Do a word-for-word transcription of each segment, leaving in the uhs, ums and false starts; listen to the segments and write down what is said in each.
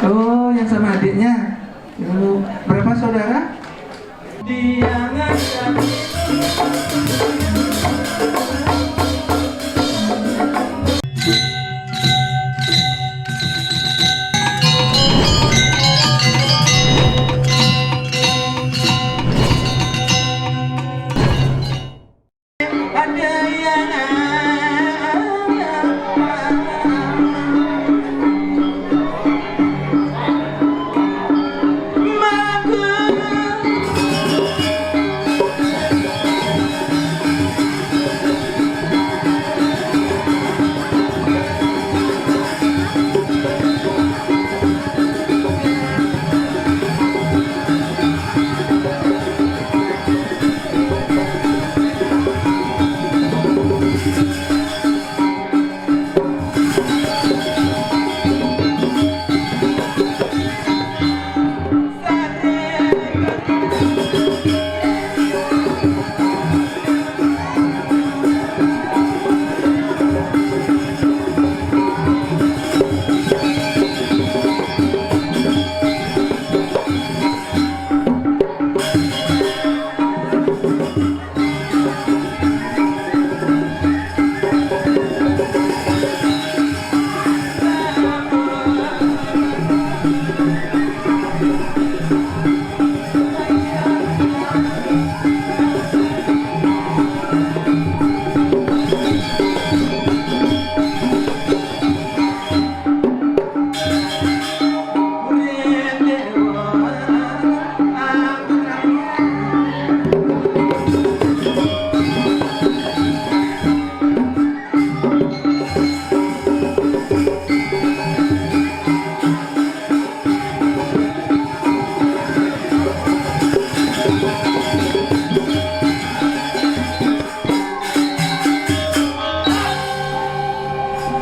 Oh, yang sama adiknya. Oh, berapa saudara? Dia ngajak.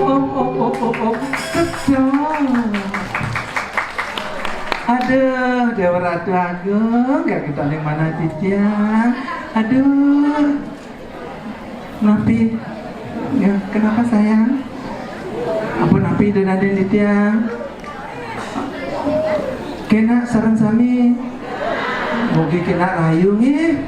Op, op, op, op, op. Kedok. Aduh, Dewa Ratu Agung, gak kita yang mana titiang. Aduh. Napi? Ya, kenapa sayang? Ampun napi ida daden titiang? Kena sareng sami. Mugi kena rahayu nggih.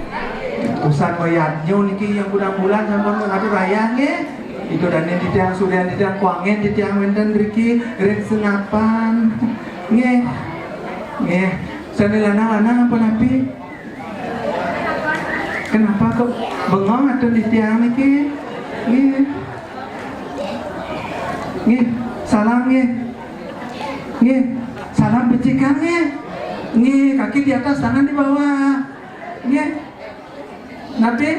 Usan mayadnya niki yang bulan-bulan sampun ngatur raya nggih. Itu daden titiang, suryan titiang, kuangen titiang wenten riki ring senapan. Nggih. Nggih. Sane lanang-lanang apa napi? Kenapa kok bengong atun titiang niki? Nggih. Nggih, salam nggih. Nggih, salam becikan nggih. Nggih, kaki di atas, tangan di bawah. Nggih. Napi?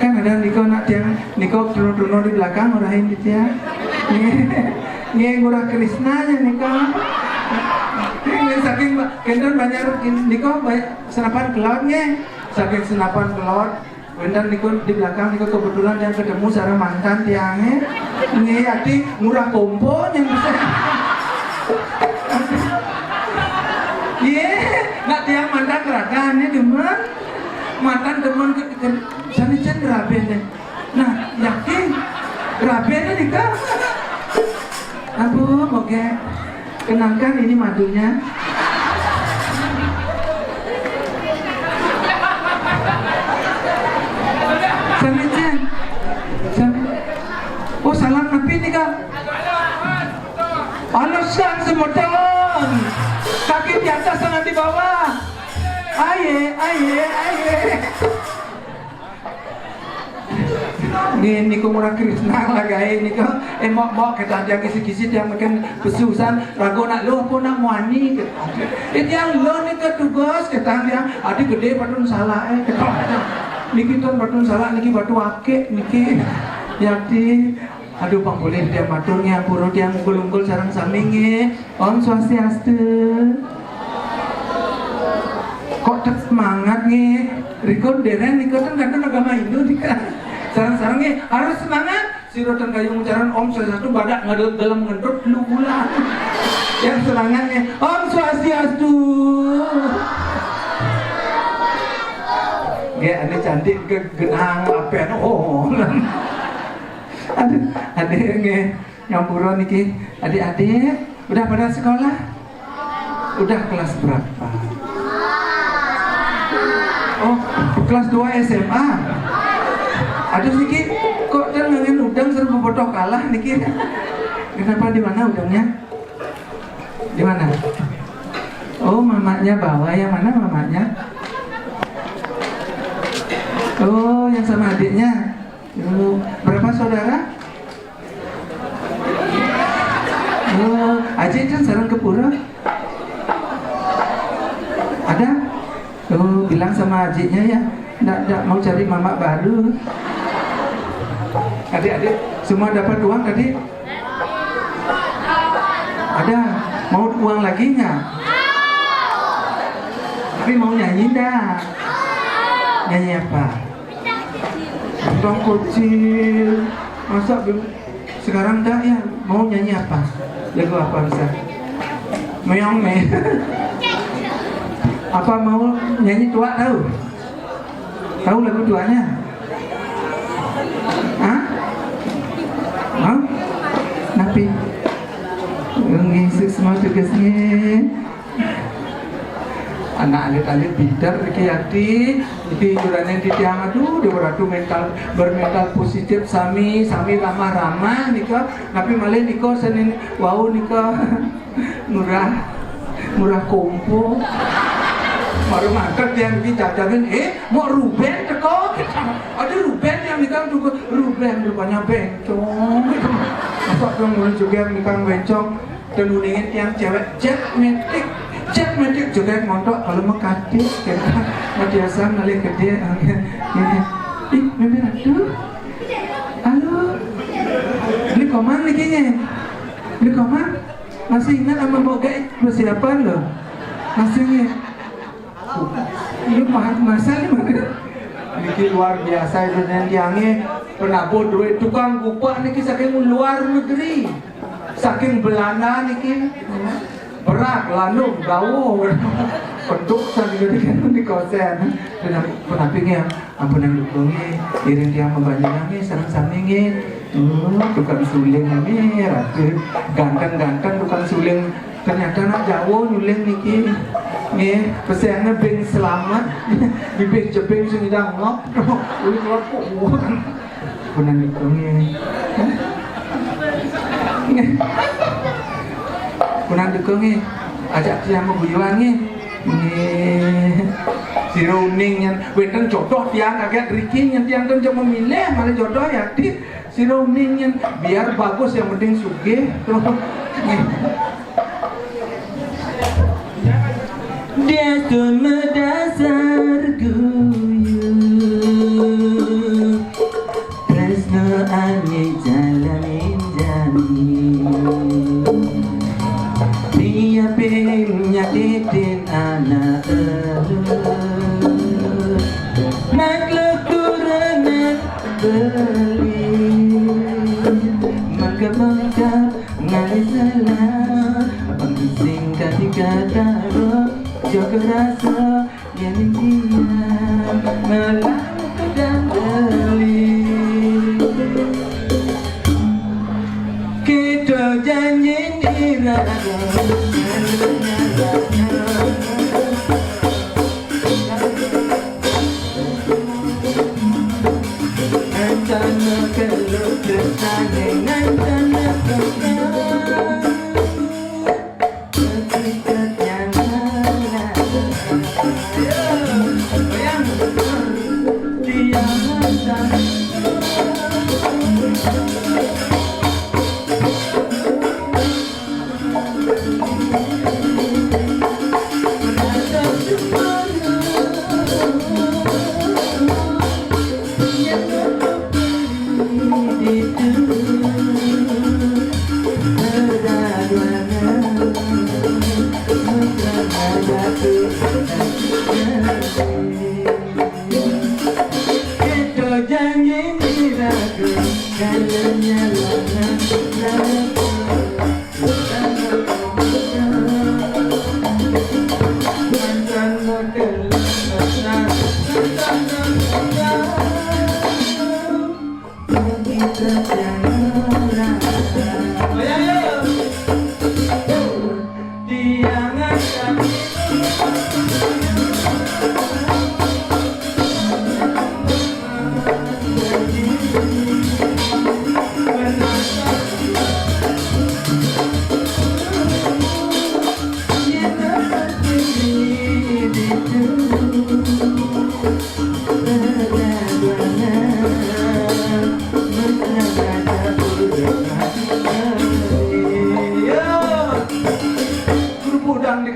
Kan ada niko nak tiang, niko trono-trono di belakang, ngurahin di tiang. Nggih, ngurah Krisna aja niko. Nggih, saking ba-, kenten banyak niko, banyak senapan kelot nggih. Saking senapan kelot, wenten niko di belakang niko kebetulan yang ketemu sareng mantan tiangnya. Nggih, ati ngurah kompo yang bisa. Nggih, nak tiang mantan gerakan ini demen. Mantan demen ke, ke, sane jen raben deh. Nah, yakin raben nika. Ampun, oke. Kenangkan ini madunya. Sane jen. Sane. Oh, salam napi nika? Alusan semeton. Kaki di atas, tangan di bawah. Aye, aye, aye. Nggih, niku murah Krisna lah gae niku. Eh, mok-mok, kita tiang kisi-kisi tiang meken besusan, ragu nak luh apa nak muani, gitu. Eh, tiang luh niku tugas, kita tiang, adi gede patun salah, eh, gitu. Niki tun patun salah, niki batu akik, niki. Yati, aduh, pang boleh tiang matur, nggih, ampura tiang ungkul-ungkul sareng sami, nggih. Om Swastiastu. Kok tek semangat nggih? Riko deren riko kan kantun agama Hindu nika. Sareng-sareng nggih, harus semangat. Sira ten kayung ucaran Om Swastiastu badak ngadut dalam ngentut lu bulan. Yang semangat nggih. Om Swastiastu. Nggih, ane cantik ke genang apen. Oh. Aduh, aduh nggih. Nyampura niki, adik-adik, udah pada sekolah? Udah kelas berapa? Oh, kelas dua S M A. Aduh niki, kok dia ngangen udang serba bodoh kalah niki? Kenapa, di mana udangnya? Di mana? Oh, mamanya bawa. Yang mana mamanya? Oh, yang sama adiknya. Oh, berapa saudara? Oh, adik kan sareng ke pura? Ada? Oh, bilang sama adiknya ya. Ndak, ndak mau cari mama baru. Adik-adik, semua dapat uang tadi? Ada? Mau uang lagi nggak? Tapi mau nyanyi ndak? Nyanyi apa? Tong kecil. Masa belum? Sekarang ndak ya? Mau nyanyi apa? Lagu apa bisa? Meong me. Apa mau nyanyi tua tahu? Tahu lagu tuanya? Hah? Hah? Napi? Nggih, sukses semua tugasnya. Anak alit-alit pinter niki ati, niki juraning titiang, aduh, Déwa Ratu mental, bermental positif sami, sami ramah-ramah nika, tapi malih nika seni wau nika murah, murah kompo. Baru mangkat tiang niki jajagan, "Eh, mau Ruben teko?" Ada Ruben yang nika juga, Ruben rupanya bencong. Masa dong mulai juga nika bencong? Dan uningin tiang cewek jet metik, jet metik juga montok kalau mau kadit, kira biasa ngalih gede, ini. Ih, Bibi Ratu. Halo. Beli Komang niki nggih. Beli Komang. Masih ingat sama Mbok Gaib persiapan loh. Masih nggih. Ini pahat masa nih, Mbak. Niki luar biasa itu, dan tiangnya penabuh duit tukang gupek niki saking luar negeri. Saking Belanda niki. Berat, landung, dawa. Penduk sambil di kosen. Penapi nggih, ampun yang dukungnya. Iring tiang membanjirang nggih, sareng sami nggih. Oh, tukang suling ini, Ratu. Ganteng-ganteng tukang suling. Ternyata anak Jawa nyuling niki. Nggih, pesennya Bing Selamat. Bibir jebing sing ngidang ngop. Uli kelompok. Punan dukungnya. Nggih. Punan dukungnya. Ajak tiang bebuyuan nggih. Nggih. Sira uning nyen wénten jodoh tiang kaget riki nyen tiang ten jek memilih malah jodoh ya, Dit. Sira uning nyen biar bagus yang penting sugih. Nggih. Dia tu medasar guyu. Tresno ane jalanin jani. Niapin nyakitin anak elu. Makhluk turunan beli. Mangkep-mangkep ngalih salah. Abang sing kati kata roh. Jogo rasa Yen diam malah pedang beli. Kita janji ira. Rencana kalau tersanding, rencana pegang.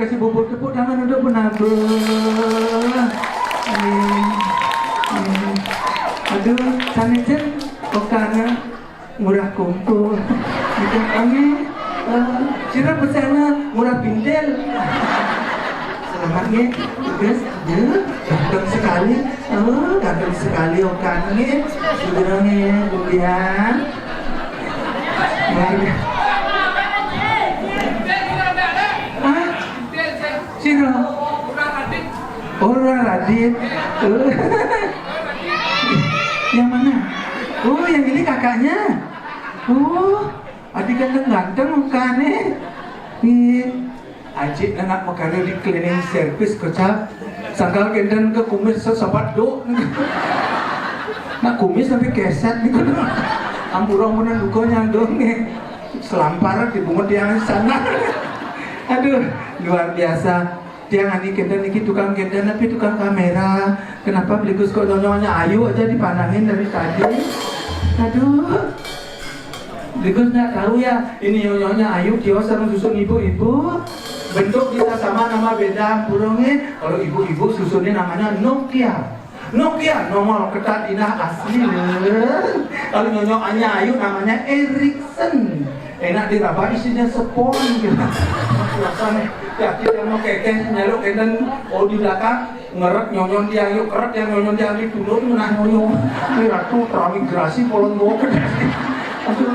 Kasih bubuk tepuk tangan untuk penabur. Amin. Amin. Aduh, sanijén okana ngurah kumpul. Gitu, amin. Eh, sira pesenna ngurah bintil. Selamat nggih, Gus. Ya, ganteng sekali. Oh, ganteng sekali okana nggih. Sugeng nggih, kemudian. Luar biasa. Ah, sira. Ora Radit. Yang mana? Oh, yang ini kakaknya. Oh, adi ganteng-ganteng mukane. Ih, ajik nak makarya di cleaning service kocap. Sangkal kénten ke kumis sesapat duk. Nak kumis sampai keset niku. Ampura menawi duka nyandung nih. Selampar dibungut yang sana. Aduh, luar biasa. Tiang ani kénten niki tukang kénten tapi tukang kamera. Kenapa Bligus kok nyonyonya Ayu aja dipandangin dari tadi? Aduh. Bligus nggak tahu ya, ini nyonyonya Ayu kios sama susun ibu-ibu. Bentuk bisa sama nama beda, burungnya. Kalau ibu-ibu susunnya namanya Nokia. Nokia nongol ketat inah asli lho. Kalau nyonyoannya Ayu namanya Erickson. Enak diraba isinya spons gitu. Biasanya ya kita mau kekeh nyaluk enten, oh, di belakang ngeret nyonyon dia, yuk keret yang nyonyon dia, di turun menah nyonyon. Ini ratu transmigrasi polon bawa ke. Aduh.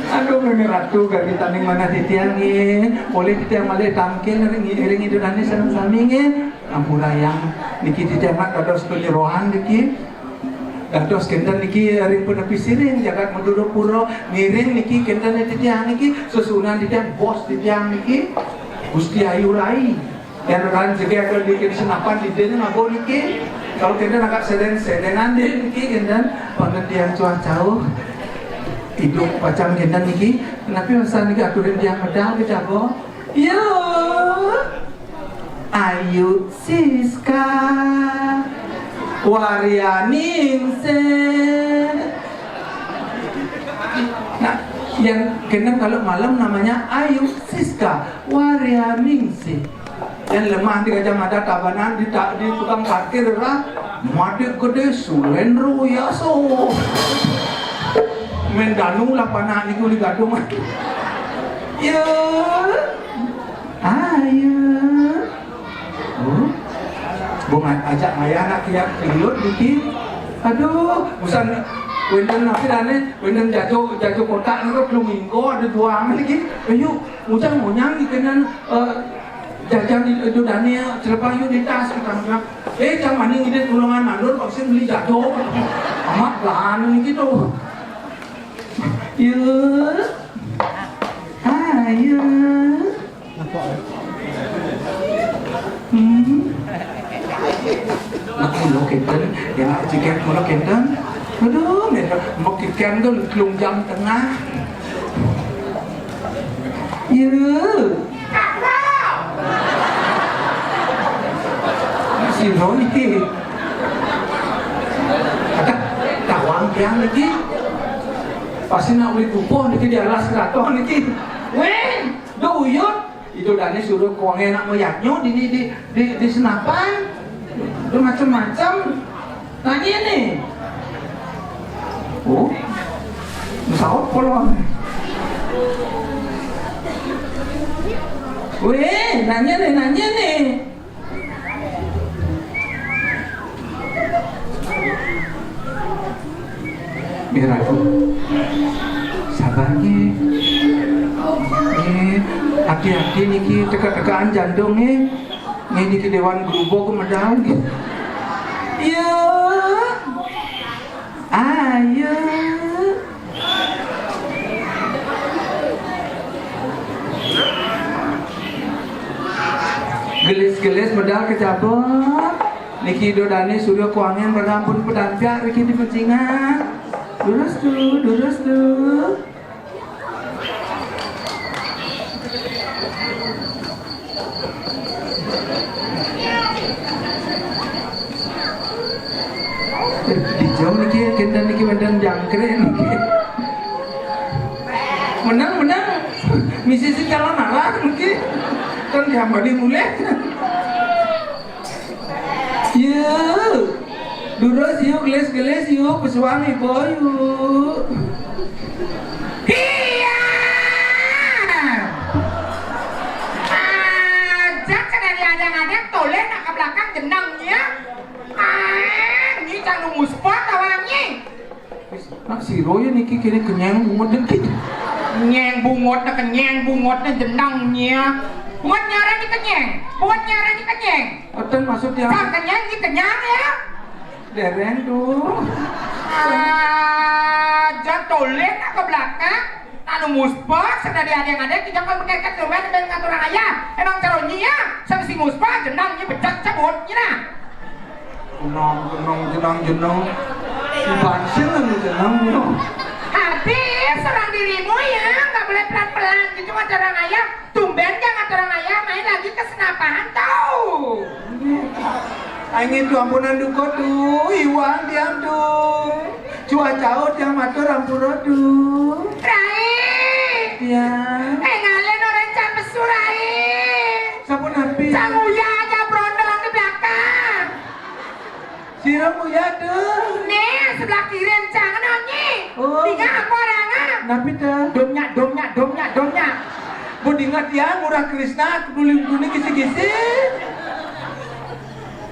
Aduh, ini ratu gak kita ning mana titiang nih. Boleh titiang malih tangkil ring iring itu nani sareng sami nggih. Ampurayang niki titiang mak dados penyeroan niki. Dados kénten niki ring penepi siring jagat Madura Pura, ngiring niki kénten titiang niki, sesuunan titiang, bos titiang niki Gusti Ayu Rai. Yang ran jegek niki senapan di dene ngabo niki. Kalau kénten agak seden-sedenan deh niki kénten, panget tiang cuah jauh. Hidup pacang kénten niki, kenapa masa niki aturin tiang medal ke jago? Iya. Ayu Siska Waryaningsih. Nah, yang kénten kalau malam namanya Ayu Siska Waryaningsih. Yang lemah di Gajah Mada Tabanan di, ta- di tukang parkir lah. Mati gede Sulendro Yaso. Main danu lah panak niku di gadung. Ya. Ayo. Oh. Bunga ajak maya anak kiak liut niki. Aduh, busan wénten napi dane, wénten jajo jajo kotak niku belum minggu ada tuangan niki. Ayo, ujang monyang dikenan eh, jajan di itu dane celepah yuk di tas kita bilang. Eh, jang maning ide tulungan mandur vaksin beli jajo. Amat lah niki to. Yuk. Ayo. Hmm. Nak mulo kénten, ya ciket mulo kénten. Aduh, ménten mau kikian tuh telung jam tengah. Iya. Si Ron iki. Ada tawang tiang lagi. Pasti nak beli kupoh niki di alas keraton niki. Weh, do uyut. Itu dane suruh kuange nak moyaknyo di di di di, di senapan. Itu macam-macam. Nanya nih. Oh, misalnya polon. Weh, nanya nih, nanya nih. Nggih, Ratu. Sabar nggih. Nggih, ati-ati niki teka-tekaan jantung nggih. Nggih niki Dewan Grubug medal nggih. Iya. Ayo. Gelis-gelis medal kecabut. Niki dodane Suryo Kuangen pada ampun pedampiak niki di pencingan. Durus tu, durus tu. Dijauh niki, kinten niki wonten jangkrik niki. Menang, menang. Misi si calon arah niki. Kan diambani mulih. Yuk. Durus yuk, gelis-gelis yuk, pesuang ibu yuk. Iya. Ajak cenah diadang-adang, toleh nak ka belakang jenengnya. Ah, ini cang nunggu spot awalnya. Nak sira ya niki kene kenyang bungut niki. Nyeng bungutna, kenyeng bungutna jenengnya. Bungut nyarani kenyeng. Bungut nyarani kenyeng. Mboten maksud ya. Sang kenyeng iki kenyang ya. Dereng tuh. Ah, jan toleh nak ka belakang. Anu muspa, cenah diadeng-adeng, kita kan mengkeket domen ben ngaturang ayah. Emang cara nyi ya, sang si muspa, jenengnya bejat cabut, ya nah. Jeneng, jeneng, jeneng, jeneng. Si Bansil anu jeneng, yo. Habis orang dirimu ya, nggak boleh pelan-pelan gitu ngaturang ayah. Tumben ya ngaturang ayah, main lagi ke senapahan tau. Angin tuh ampunan duko tuh, iwang diam tuh. Cuaca tiang matur ampura tuh. Rai. Ya. Eh, ngalen orang can mesu, Rai. Sapunapi? Sang Uya aja brondong di belakang. Sira Uya tuh. Nih, sebelah kiri, jangan, Nyi. Oh. Tinggal aku orangnya. Napi tuh? Domnya, domnya, domnya, domnya. Bu, ingat ya, Ngurah Krisna, peduli kuning kisi-kisi.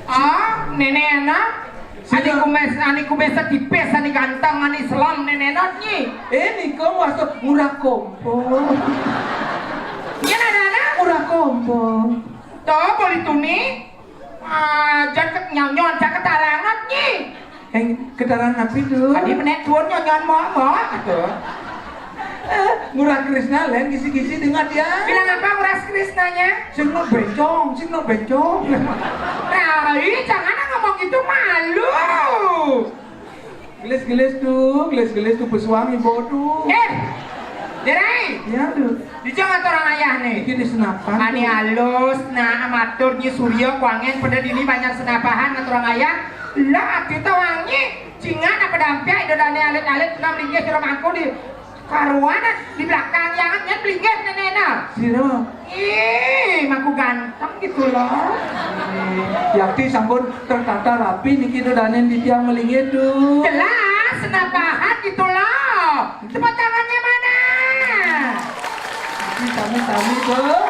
Ah, nenek anak. Ani kumis, ani kumis tipis, ani ganteng, ani selam, nenek anak, Nyi. Eh, niko masuk Ngurah Kompo. Iya, ada, ada. Ngurah Kompo. Tuh, boleh tuni. Ah, jangan ke nyaw-nyaw, jangan ketarangan, Nyi. Eh, ketarangan apa itu? Tadi menek tuan nyaw-nyaw mau, mau. Tuh. Eh, Ngurah Krisna, lain kisi-kisi dengar dia. Bilang apa Ngurah Krisnanya? Sing no bencong, sing no bencong. Rai, jangan ngomong gitu, malu. Gelis-gelis tuh, gelis-gelis tuh pesuang ibu tuh. Eh, Derai. Ya tuh. Dijang ngaturang ayah nih. Iki di senapan. Ani tuh. Halus, nah, matur Nyi Surya, kuangen pada dini banyak senapahan ngaturang ayah. Lah, ati tawangi, cingan apa dampiak, ida dane alit-alit, enam linggih sira mangku di karuan, di belakang yang nyen linggih nenena. Sira. Ih, mangku ganteng gitu loh. Eh, yakti sampun tertata rapi niki, ida dane di tiang melinggih tuh. Jelas, senapahan gitu loh. Tepuk tangannya mana? Ini sami-sami tuh.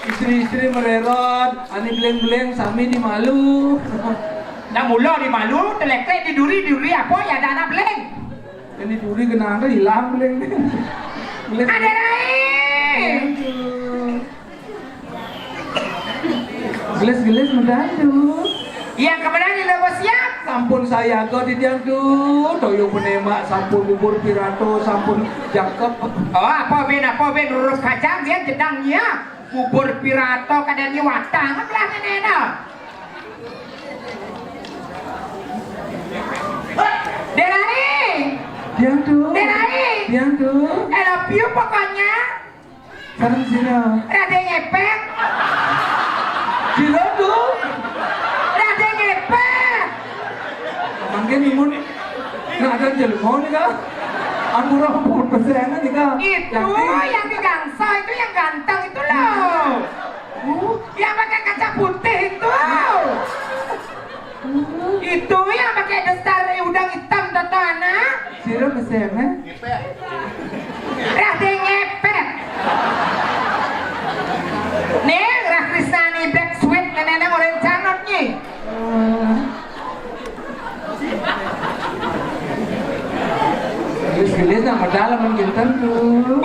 Istri-istri mererot, ani beleng-beleng sami di malu. Nah, mula di malu, teleklek di duri, duri apa ya ada anak beleng. Ini duri kena ada hilang beleng. Beleng. Ada lain. Gelis-gelis mendadak. Iya, kemudian di level siap. Sampun saya agak di tiang tuh, toyo penembak, sampun bubur pirato, sampun jangkep. Oh, apa ben, apa ben, urus kacang, dia jedang, ya. Bubur pirato, kadang ni watang, belah nenena. Derari. Tiang tuh. Derari. Tiang tuh. I love you pokoknya. Sareng sira. Rada ngepet. Sira tuh. Rada ngepet. Mangkin mun nak ada jelema nih, Kak. Ampura ampun pesengan nih, Kak. Itu yang di Gangsa, itu yang ganteng itu loh. Uh. Yang pakai kaca putih itu. Itu yang pakai daster udang hitam, Toto anak. Sira pesen, eh? Rada ngepet. Nih, Rah Krisnani Black Sweet, nenek orang cangot nih. Gelis-gelis nak medal amun kinten tuh.